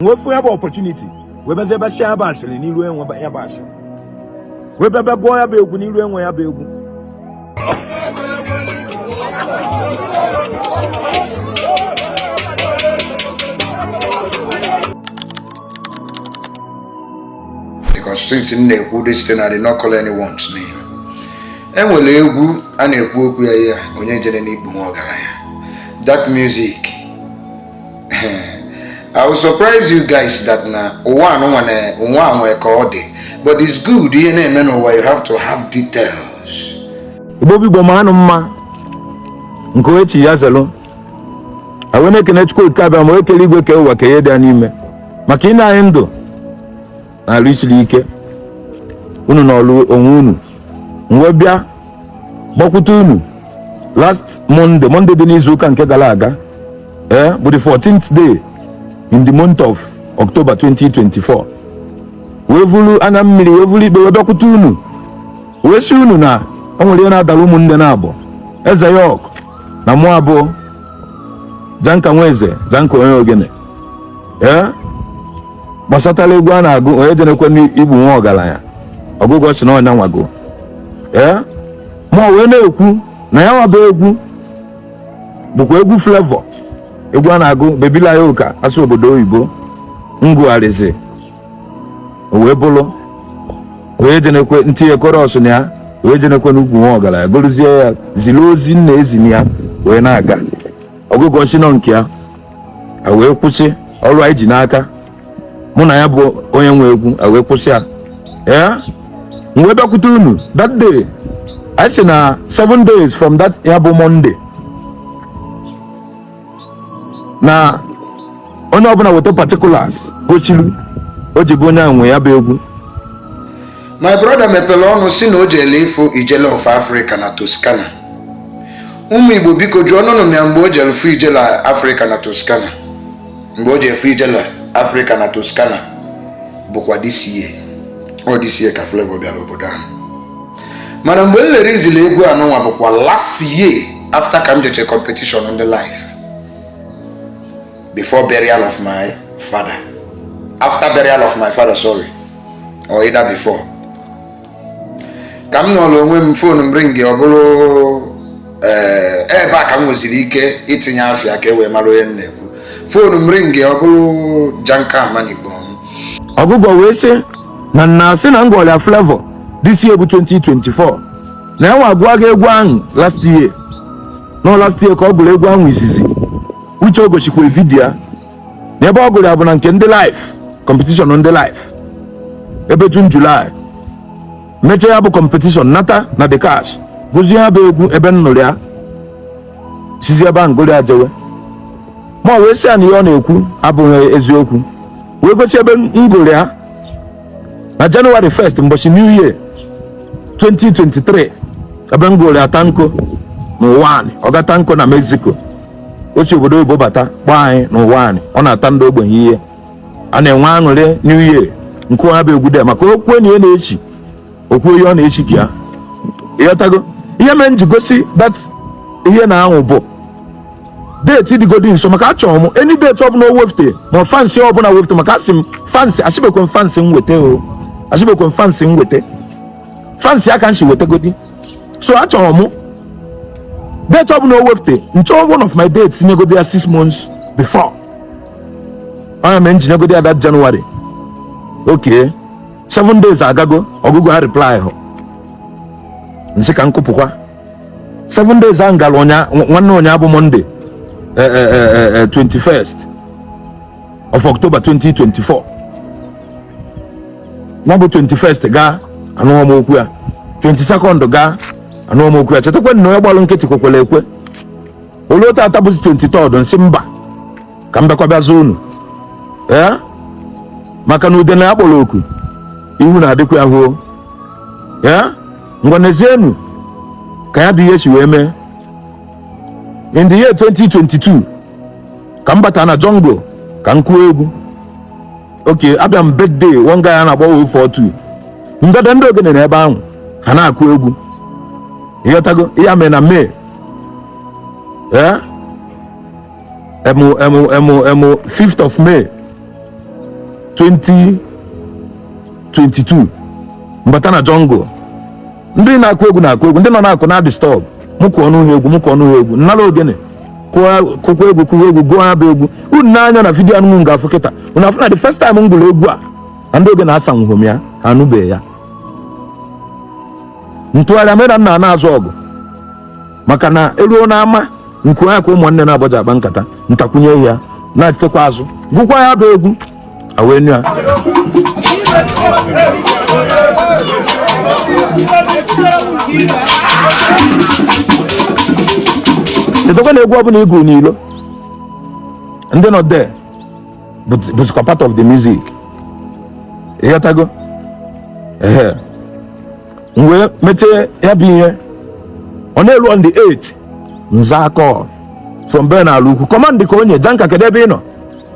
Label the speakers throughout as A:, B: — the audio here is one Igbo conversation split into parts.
A: Wee fụ ya bụ opportunity, wee bịazie ebe ya bụ asịrị n'iru enwe ya bụ asịrị, wee bịa bịa gụọ ya bụ egwu n'iru enwe ya bụ egwu.
B: Because since m na-ekwu this thing, I did not call anyone's name. E nwere egwu a na-ekwu okwu ya, ya onye jere n'ikpu nwa ọgaranya, that music. I will surprise you guys that na ụwa anụnwa na ụwa nwe ka ọ dị, but it's good ihe na-eme n'ụwa, you have to have details.
A: Igbo bụ Igbo, ma anụ mma nke onye chi ya zelu. Wee na-ekene Chukwu Okike Abịama, onye kere igwe, kee ụwa, ka ihe dị ya n'ime, maka ịna anyị ndụ na arụ isiri ike unu na ọlụ onwe unu. Wee bịa gbakwute unu last Monday, Monday dị n'izu ụka nke gara aga, ee, bụ the 14th day in the month of October 2024, wee vuru anya mmiri, wee vuru ikpe, wee bịakwute unu, wee sị unu na o nwere ihe na-adara ụmụnne na-abụ Eze Yok na mụ abụọ Janka Nweze, Janka onye ogene, ee, gbasatara egwu a na-agụ onye jenekwe n'igbu nwa ọgaranya. Ọgụgụ si na ọnya nwago, ee, mụ wee na-ekwu na ya nwabụ egwu bụkwa egwu Flavour, egwu a na-agụ Baby Layoka asụ obodo oyibo ngụgharịzi wee bụrụ onye jenekwe ntinye chorus na ya, wee jenekwe n'ugwu nwa ọgaranya, gụrụzie ya, ziri ozi nna ezi na ya wee na-aga. Ọgụgụ si nọ nke ya a wee kwụsị ọrụ anyị ji n'aka, mụ na ya bụ onye nwe egwu a wee kwụsị ya. Ee, m wee bịakwute unu that day. I sị na 7 days from that, ya bụ Monday, na onye ọbụla weta particulars gosiru o ji bụ onye ahụ nwe ya bụ egwu.
B: My brother mepere ọnụ si na o jere ịfụ Ijele of Africa na Toscana. Ụmụ Igbo, biko jụọ ọnụnụ m ya mgbe o jere fụ Ijele Africa na Toscana. Mgbe o jere fụ Ijele Africa na Toscana bụkwa this year, ọ this year ka Flavour bịara obodo ahụ. Mana mgbe m lere izili egwu anụnwa bụkwa last year, after ka m jeche competition ndị life, before burial of my father, after burial of my father, sorry, or either before, ka m nọrọ onwe m, phone m ring. Ọ bụrụ ee, ebe a ka m nweziri ike itinye afịa ka e wee mara onye m na-ekwu. Phone m ring, ọ bụrụ Janka Amanikpo.
A: Ọgụgụ wee sị na nna asị na ngọrịa Flavour this year bụ 2024, na ya nwa agụọ gị egwu ahụ last year, no, last year ka ọ gụrụ egwu ahụ izizi. Uche o gosikwa video ya na ebe ọ gụrụ ya bụ na nke ndị life competition, ndị life ebe June, July. Mechaa ya bụ competition, nata na the cash, gụzie ya bụ egwu ebe m nụrụ ya, sizi ebe ahụ gụrụ ya jewe. Ma wee sị ya na ihe ọ na-ekwu abụghị eziokwu, wee gosi ebe m gụrụ ya na January 1st, mbọchị New Year 2023, ebe m gụrụ ya Tanko n'ụwa anyị. Ọga Tanko na Mexico, o si obodo oyibo bata kpọọ anyị n'ụwa anyị. Ọ na-ata ndị ogbenye ihe, a na-enwe aṅụrị New Year nke onye bụ egwu de maka okwu na ihe na-echi okwu, ihe ọ na-echi ka ya ịghọtago. Ihe mere m ji gosi that ihe na ahụ bụ date dịgodi nso, maka achọrọ m any date ọbụla o wefute, ma fancy ọbụla wefute, maka asị m fancy, asịbekwe m fancy m weta o, asịbekwe m fancy m weta, fancy aka m si wetegodi. So achọrọ m date ọbụla o wefute, nchọ one of my dates nyegodi ya 6 months before. Anya mere m ji nyegodi ya that January. Okay, 7 days agago, ọgụgụ ha reply hụ nsị ka m kụpụkwa 7 days ahụ gara. Ụnya nwanne ụnya bụ Monday, 21st of October 2024, ya bụ 21st gaa, anụghọ m okwu ya. 22nd gaa, anụghọ m okwu ya. Chetakwa na onye gbalụ nkịtị kwekwere ekwe. Olu tata bụzi 23rd, nsị mba, ka m bịakwa bịa unu, ee, maka na ude na akpọrọ oku ihu na-adịkwa ya hoo. Ee, ngwa, n'ezienu ka ya bụ ihe si wee mee. In the year 2022 ka m bata na jungle ka m kụọ egwu. Okay, abịa m birthday one guy a na-akpọ 042 ndada ndị ogene na ebe ahụ ha na-akụ egwu, ịghọtago. Ya mere na May, ee, emu emu emu emu 5th of May. 2022, mbata na jungle, ndị na-akụ egwu na-akụ egwu, ndị nọ na-akụ na disturb mụ. Kụọ ọnụ ha egwu, mụ kụọ ọnụ ha egwu, nnala ogene kụkwa egwu, kụwa egwu, gụọ ya bụ egwu. Unu n'anya na video anụnwụ ga-afụ kịta, unu afụ na the first time m gụrụ egwu a na ndị ogene asanwughị m ya, ha anụbeghị ya. Ntụgharị mere na nna na-azụ ọgụ maka na eruo n'ama nku anya ka ụmụnne na-abọja akpa nkata ntakwunye ya, na-etekwa azụ, gụkwa ya bụ egwu awenu ya. Chetakwa na egwu ọbụla ịgụ n'ilo, ndị nọ there bụzikwa part of the music, ịghọtago? Ehe, m wee mechie ya bụ ihe. Ọ na-elu on the 8, nza call from Ben ala ukwu command ka onye Janka, kedu ebe ị nọ?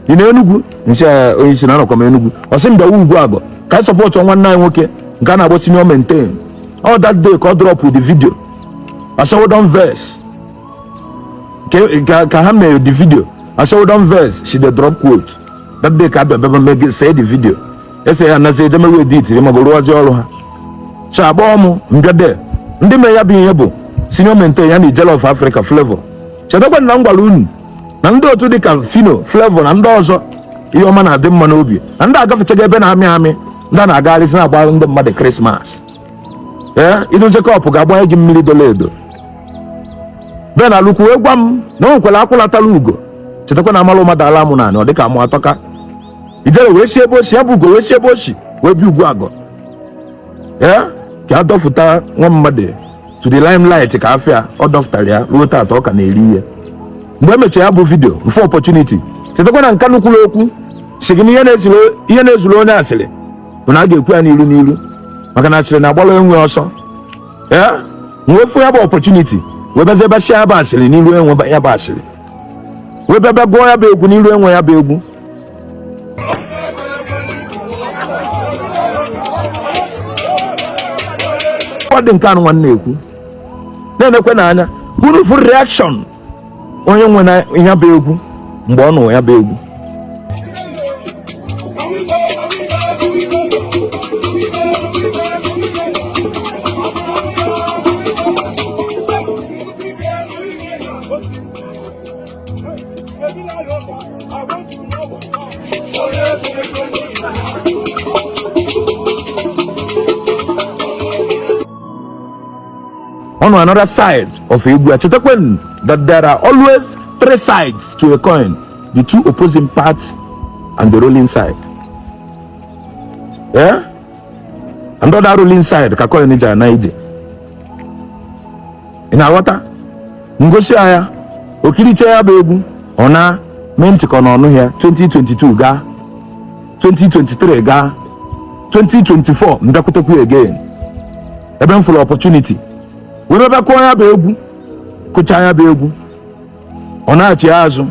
A: Ị na Enugwu? Nche onye isi na anọkwa m Enugwu. Ọ sị m bịawa ugwu agọ ka anyị support nwanne anyị nwoke nke a na-agbọ Senior Maintain. All that day ka ọ drop the video Ashawo don verse ka ha mere the video Ashawo don verse, she dey drop quote. That day ka abịa bịa bịa see the video, ese ya nazi ejemewe edit mago rụọzi ọrụ ha. So agbọọ m mbịa de ndị mee ya bụ ihe bụ Senior Maintain ya na Ijele of Africa Flavor. Chetakwa na m gwara unu na ndị otu dịka Fino, Flavor na ndị ọzọ ihe ọma na-adị mma n'obi na ndị agafechaga ebe na-amị amị, ndị a na-agagharịsị na-agba ndị mmadụ Christmas. Ee, idozi cup ga-agbanye gị mmiri dolo edo. Ben alukwu wee gwa m na o nwekwara akwụlatala ugo. Chetakwa na amalụ mmadụ ala mụ naanị ọ dịka amụ atọka. Ijele wee si ebe osi ya bụ ugo, wee si ebe osi wee bịa ugwu agọ. Ee, ka a dọfụta nwa mmadụ to the limelight, ka afịa ọ dọfụtara ya ruo taata ọ ka na-eri ihe. Mgbe emechara ya bụ video mfe opportunity, chetakwa na nka nukwuru okwu si gị na ihe na-ezuru onye asịrị bụ na a ga-ekwu ya n'ilu n'ilu, maka na asịrị na-agbara enwe ọsọ. Ee, wee fụ ya bụ opportunity, wee bịazie bịasịa ya bụ asịrị n'ilu enwe ya bụ asịrị, wee bịa bịa gụọ ya bụ egwu n'ilu enwe ya bụ egwu. Ọ dị nke anụ nwanne ekwu na-enekwe n'anya unu fụ reaction onye nwe na ya bụ egwu mgbe ọ nụ ya bụ egwu. On another side of egwu a, chetakwen that there are always three sides to a coin: the two opposing parts and the rolling side. Yeah? And other rolling side ka coin ji ana ije. Ị na-aghọta ngosi ya okiricha ya bụ egwu ọ na mee ntị ka ọ na ọnụ ya. 2022 gaa, 2023 gaa, 2024 mbịakwutekwu again ebe m fụrụ opportunity wee bịa kụọ ya bụ egwu, kụchaa ya bụ egwu, ọ na-achị azụ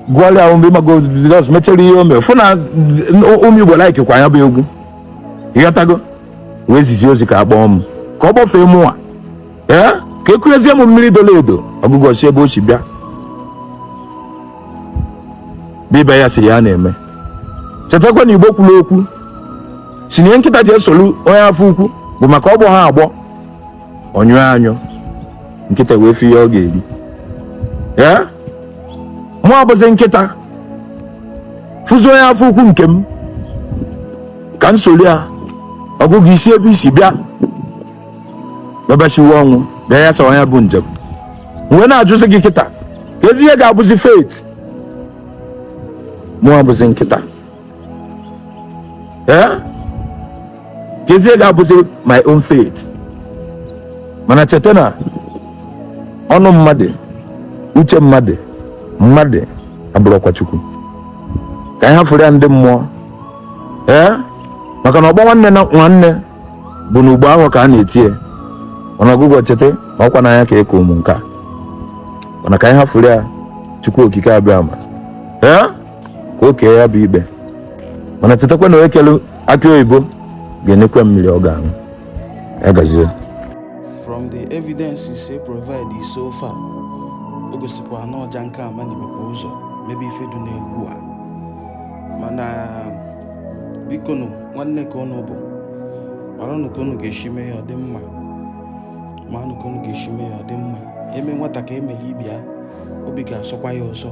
A: gụọrịa ahụ mgbe mago just mechara ihe o mere, fụ na ụmụ Igbo like kwa ya bụ egwu, ịghọtago? Wee zizie ozi ka a kpọọ m ka ọ gbọfee mụnwa. Ee, ka ekunyezie m mmiri dolo edo. Ọgụgụ si ebe o si bịa bịa ya si ya na-eme. Chetakwa na Igbo kwuru okwu si na ihe nkịta ji esolu onye afọ ukwu bụ maka ọgbọ ha agbọ ọnyụ anyụ nkịta wee fi ihe ọ ga-eri. Ee, mụ abụzi nkịta fụzi onye afọ ukwu nke m ka m solu ya. Ọgụgụ isi ebe isi bịa bịabasiwe ọnwụ bịa ya sawa ya bụ njem. Wee na-ajụzi gị kịta ka ezi ihe ga-abụzi fate mụ abụzi nkịta. Ee, ka ezi ihe ga-abụzi my own fate. Mana cheta na ọnụ mmadụ, uche mmadụ, mmadụ abụrụkwa Chukwu. Ka anyị hafụrụ ya ndị mmụọ. Ee, maka na ọgbọ nwanne na nwanne bụ na ugbo ahụ ka a na-etie mana ọgụgụ. Cheta na ọkwa n'anya ka ịkụ ụmụ nke a, mana ka anyị hafụrụ ya Chukwu okike abịa ma ee ka o kee ya bụ ikpe. Mana chetakwa na onye kelu akị oyibo ga-enyekwa mmiri ọ ga-aṅụ. Ya gazie.
C: From the evidences e provide so far, o gosikwa na ọja nke ama bụkwa ụzọ mebe ife dị n'egwu a. Mana bikonu, nwanne ka unu bụ, maranụ ka unu ga-esi mee ya ọ dị mma, maranụ ka unu ga-esi mee ya ọ dị mma. Eme nwata ka emere ibe ya, obi ga-asọkwa ya ụsọ.